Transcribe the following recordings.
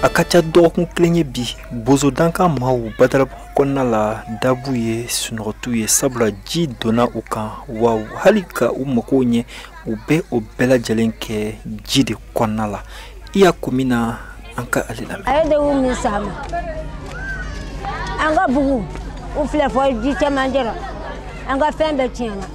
A ka ca dɔgɔkun kelen ye bi, Bozodankan maaw Badalabugu kɔnɔna la, dabu ye sunɔgɔtu ye, sabula ji donna u kan, wa hali ka u makow ɲɛ, u bɛ o bɛɛ lajɛlen kɛ ji de kɔnɔna la. I y'a ko min na, an ka ale lamɛn. A ye degun min s'an ma, an ka bugu u filɛ fɔ ji cɛmancɛ la, an ka fɛn bɛɛ tiɲɛna,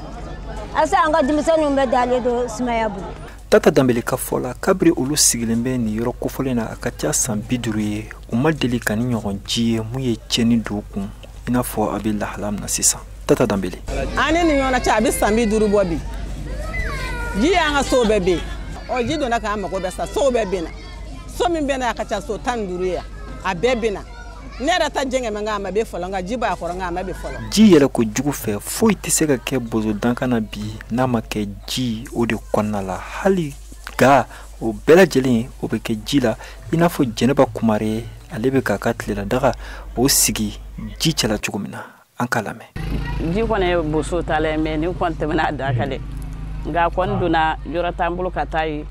asa an ka denmisɛnninw bɛɛ dalen don sumaya bolo. Tata Danbele ka fɔ la, kabiri olu sigilen bɛ nin yɔrɔ kofɔlen na, a ka ca san 50 ye, u ma deli ka ni ɲɔgɔn ji ye mun ye tiɲɛni don u kun i n'a fɔ a bɛ lahala min na sisan. Tata Danbele. An ni nin ɲɔgɔn cɛ, a bɛ san 50 bɔ bi. Ji y'an ka sow bɛɛ ben. Ɔ, ji donna k'an mago bɛɛ sa, sow bɛɛ benna. So min bɛ na, a ka ca so 15 ye yan, a bɛɛ benna. Ne yɛrɛ ta jɛngɛ mɛ, nka a ma bɛ fɔlɔ, nka ji b'a kɔrɔ, nka a ma bɛ fɔlɔ. Ji yɛrɛ ko jugu fɛ, foyi tɛ se ka kɛ Bozodankan na bi n'a ma kɛ ji o de kɔnɔna la. Hali ga o bɛɛ lajɛlen, o bɛ kɛ ji la, i n'a fɔ Jɛnɛba Kumare, ale bɛ k'a ka tilela daga o sigi ji cɛla cogo min na. An k'a lamɛn. Ji kɔni ye boso ta la, mɛ nin kɔni tɛmɛna a da kan dɛ, nka a kɔni donna yɔrɔ t'an bolo ka taa yen.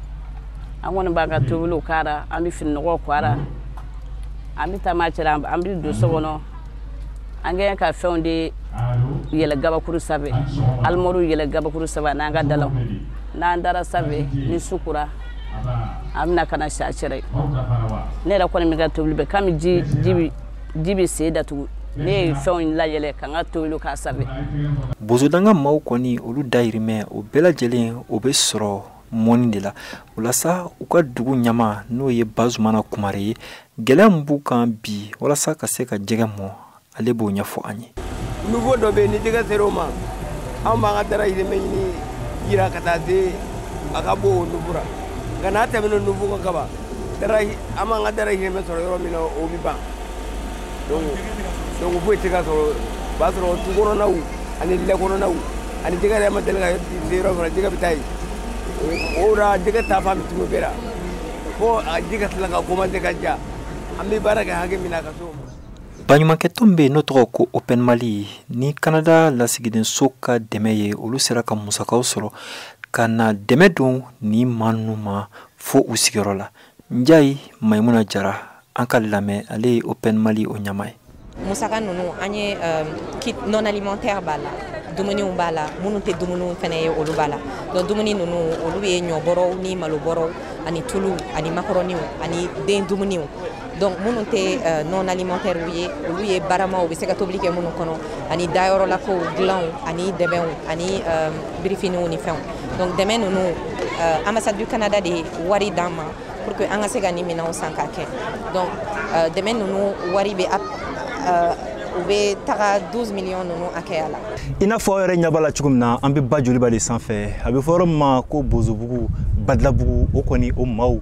An kɔni b'an ka tobiliw k'a la, an bɛ fininɔgɔw ko a la, an bɛ taama cɛla, an bɛ don so kɔnɔ, an kɛn ka fɛnw de yɛlɛ gabakuru sanfɛ, alimɔriw yɛlɛ gabakuru sanfɛ n'an ka dalaw. N'an dara sanfɛ ni su kora, an bɛna ka na si a cɛla ye. Ne yɛrɛ kɔni bɛ ka tobili bɛɛ kami, ji bɛ sen datugu, ne ye fɛnw layɛlɛ ka n ka tobiliw k'a sanfɛ. Bozodanga maaw kɔni, olu dayirimɛ o bɛɛ lajɛlen, o bɛ sɔrɔ mɔni de la. O la sa, u ka dugu ɲama, n'o ye Bazumana Kumare ye, gɛlɛya min b'u kan bi walasa ka se ka jɛgɛ mɔ, ale b'o ɲɛfɔ an ye. Niveau dɔ bɛ yen, ni jɛgɛ sera o ma, anw b'an ka dahirimɛ ɲini yira ka taa se a ka bɔ o niveau la. Nka n'a tɛmɛna niveau kan kaban, an b'an ka dahirimɛ sɔrɔ yɔrɔ min na, o bɛ ban. Donc foyi tɛ ka sɔrɔ. O b'a sɔrɔ tu kɔnɔnaw ani lɛ kɔnɔnaw ani jɛgɛ yɛrɛ ma deli ka se yɔrɔ min na, jɛgɛ bɛ taa yen. O la, jɛgɛ ta fan bɛ tunu bɛɛ la fo a ji ka tila ka commencer ka ja. An bɛ baara kɛ hakɛ min na, ka s'o ma. Baɲumankɛtɔn bɛ yen n'o tɔgɔ ko Open Mali, ni Kanada lasigidenso ka dɛmɛ ye, olu sera ka musakaw sɔrɔ ka na dɛmɛ don nin maa ninnu ma fo u sigiyɔrɔ la. Njayi Maimuna Jara, an ka lamɛn, ale ye Open Mali o ɲɛmaa ye. Musaka ninnu, an ye kit non alimentaire b'a la, dumuniw b'a la, minnu tɛ dumuniw fɛnɛ ye, olu b'a la. Donc dumuni ninnu, olu ye ɲɔbɔrɔw ni malobɔrɔw ani tulu ani makɔrɔniw ani den dumuniw. Donc minnu tɛ non alimentaire ye, olu ye baramaw, u bɛ se ka tobili kɛ minnu kɔnɔ, ani dayɔrɔlakow, dilanw ani dɛbɛnw ani birifiniw ni fɛnw. Donc dɛmɛ ninnu, ambassade du Canada de ye wari d'an ma pour que an ka se ka nin minɛnw san k'a kɛ. Donc dɛmɛ ninnu wari bɛ, u bɛ taga 12 millions ninnu hakɛya la. I n'a fɔ aw yɛrɛ ɲɛ b'a la cogo min na, an bɛ ba joliba de sanfɛ, a bɛ fɔ yɔrɔ min ma ko Bozobugu Badilabugu. O kɔni, o maaw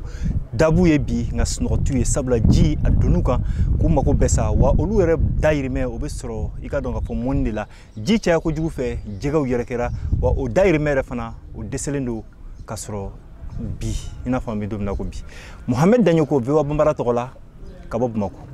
dabu ye bi, nka sunɔgɔtu ye, sabula ji a donn'u kan k'u mago bɛɛ sa, wa olu yɛrɛ dayirimɛ, o bɛ sɔrɔ i ka dɔn k'a fɔ mɔni de la. Ji caya kojugu fɛ, jɛgɛw yɛrɛ kɛra, wa o dayirimɛ yɛrɛ fana, o dɛsɛlen don ka sɔrɔ bi, i n'a fɔ an bɛ don min na ko bi. Mohamed Daɲoko, VOA Banbara tɔgɔ la, ka bɔ Bamakɔ.